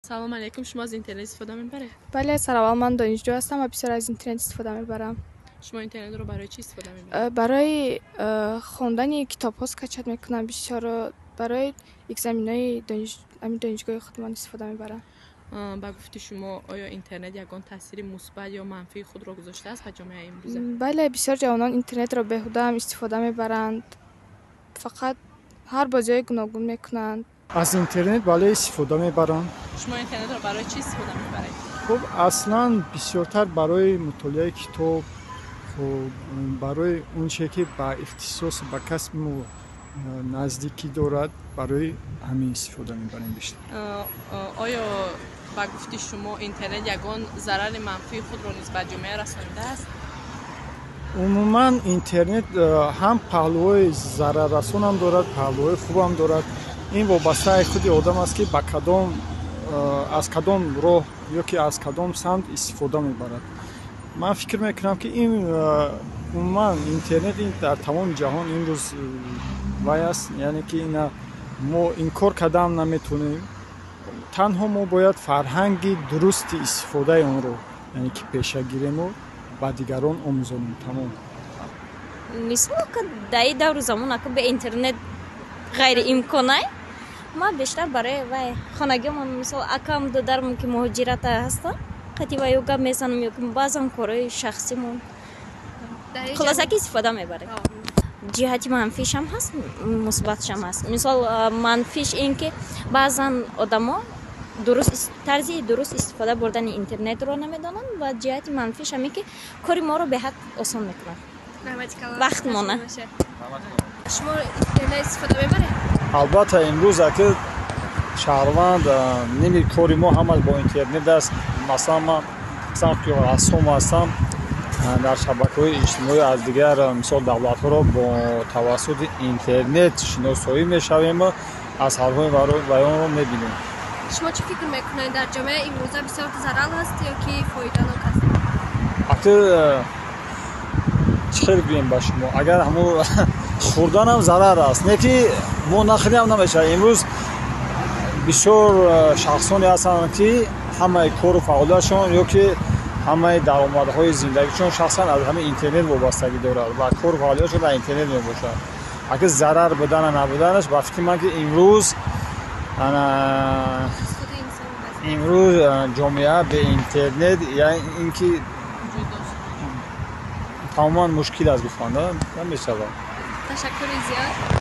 Салом алейкум, шумо аз интернет истифода мебаред? Бале, сараввал ман донишҷӯ ҳастам ва бисёр аз интернет истифода мебарам. Шумо интернетро барои чӣ истифода мебаред? Барои хондани китобҳо скачать мекунам бисёр, барои экзаменҳои ҳамин донишгоҳи худмон истифода мебарам. Ба гуфти шумо, оё интернет ягон таъсири мусбат ё манфии худро гузоштааст ба ҷомеаи имрӯза? Бале, бисёр ҷавонон интернетро беҳудаам истифода мебаранд, фақат ҳар бозиҳои гуногун мекунанд. Аз интернет, бале, истифода мебарам. Шумо интернетро барои чӣ истифода мебаред? Хуб, аслан бисёртар барои мутолиаи китоб, хуб, барои он чизе ки ба ихтисос, ба касби мо наздикӣ дорад, барои ҳамин истифода мебарем бештар. Оё ба гуфти шумо интернет ягон зарари манфии худро низ ба ҷомеа расонидааст? Умуман интернет ҳам паҳлӯҳои зараррасонам дорад, паҳлӯҳои хубам дорад. Ин вобастаи худи одам аст, ки ба кадом, аз кадом роҳ ё ки аз кадом самт истифода мебарад. Ман фикр мекунам, ки ин умуман интернет ин дар тамоми ҷаҳон имрӯз вай аст, яъне ки ина мо инкор кардаам наметавонем. Танҳо мо бояд фарҳанги дурусти истифодаи онро, яъне ки, пеша гирему ба дигарон омӯзонем, тамом. Мисол, дар ин давру замон ака бе интернет ғайриимконай. Ман бештар барои вай хонагиёмон, мисол, акам, додарам, ки муҳоҷирата ҳастанд, қати ваё гап мезанам ё ки баъзан корҳои шахсимон. Хулоса ки истифода мебарем. Ҷиҳати манфишам ҳаст, мусбатшам ҳаст. Мисол, манфиш ин ки баъзан одамо дуруст тарзи дуруст истифода бурдани интернетро намедонанд, ва ҷиҳати манфиш ҳам ин ки кори моро беҳад осон мекунад, вақтмона. Шумо интернет истифода мебаред? Албатта, имрӯз аки шаҳрванд ними кори мо ҳама бо интернет аст. Масалан, ман ки рассом ҳастам, дар шабакаҳои иҷтимоӣ аз дигар, мисол, давлатҳоро бо тавассути интернет шиносоӣ мешавему асарҳои вайонро мебинем. Шумо чӣ фикр мекунед, дар ҷомеаи имрӯза бисёр зарар аст ё ки фоиданок аст? Аки чӣ хел гӯем ба шумо, агар ҳамун хӯрданам зарар аст, не ки мо нахӯриам намешавад. Имрӯз бисёр шахсоне ҳастанд, ки ҳамаи кору фаъолиятшон ё ки ҳамаи даромадҳои зиндагишон шахсан аз ҳамин интернет вобастагӣ дорад ва кору фаъолиятшон дар интернет мебошад. Агар зарар будана набуданаш, ба фикри ман, ки имрӯз ҷомеа бе интернет, яъне ин ки тамоман мушкил аст гуфтан, намешавад. Ташаккури зиёд.